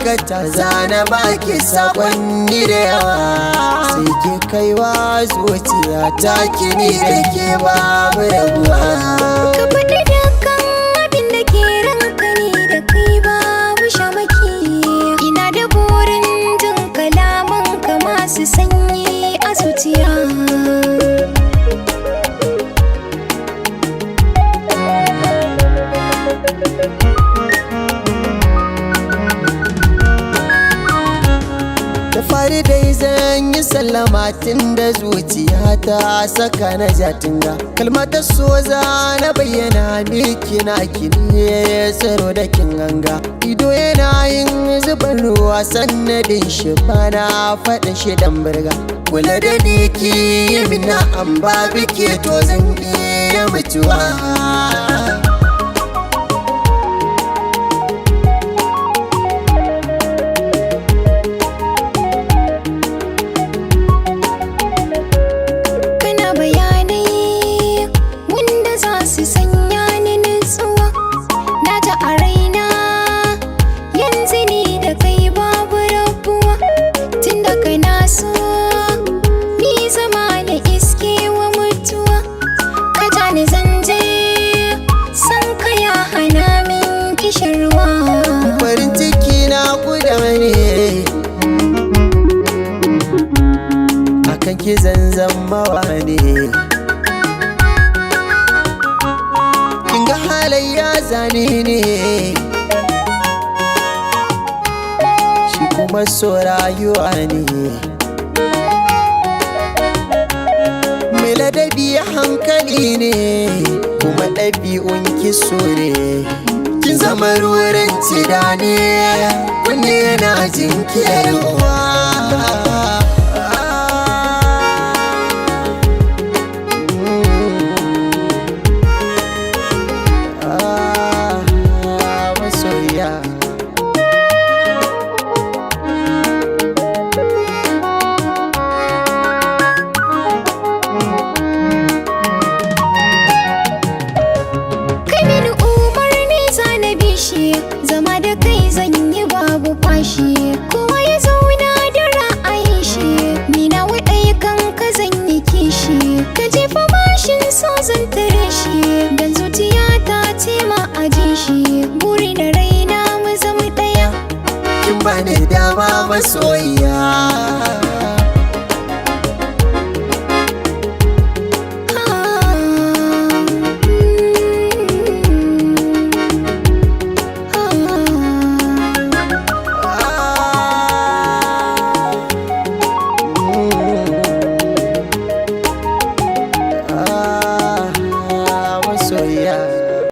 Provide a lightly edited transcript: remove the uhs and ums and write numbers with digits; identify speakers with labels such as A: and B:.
A: dakata, zana baki sakonni da yawa. Sai ki kaiwa zuciya ta kini da ke babu rabuwa.
B: Ka faɗi dukkan abin da ke ranka, ni da kai babu shamaki. Ina da burin jin kalaman ka masu sanyi a zuciya.
A: Da fari dai zan yi sallama tun da zuciya ta saka na jatinga. Kalmata so za na bayyana miki na kini tsaro da kin ganga. Ido yana yin zuban ruwa sannadin shi bana faɗin shi dan birga. Kula da ni ki yi mina an ba biki to zan iya mutuwa.
B: Kana bayanai wanda za su sanya ni nutsuwa. Na ji a raina yanzu ni da kai babu rabuwa. Tunda kana so ni zama na iske wa mutuwa. Ka ja ni zanje san ka ya hana min kishirwa.
A: Farin ciki na guda ne akan ki zanzan mawa ne. Kin ga halayya zane ne, shi kuma so rayuwa ne. Mai ladabi hankali ne, kuma ɗabi'un ki so ne. Kin zama rurin tidane, kunne yana jinkirwa. Ah, masoyiya.
B: Kai mini umarni zana bishi, zama da kai zan yi babu fashi. Kowa ya zauna da ra'ayin shi, ni na waɗai kan ka zan yi kishi. Ka jefa mashin so zan tare shi, dan zuciya ta ce ma a ji shi. Buri da raina mu zama ɗaya.
A: Kin bani dama masoyiya.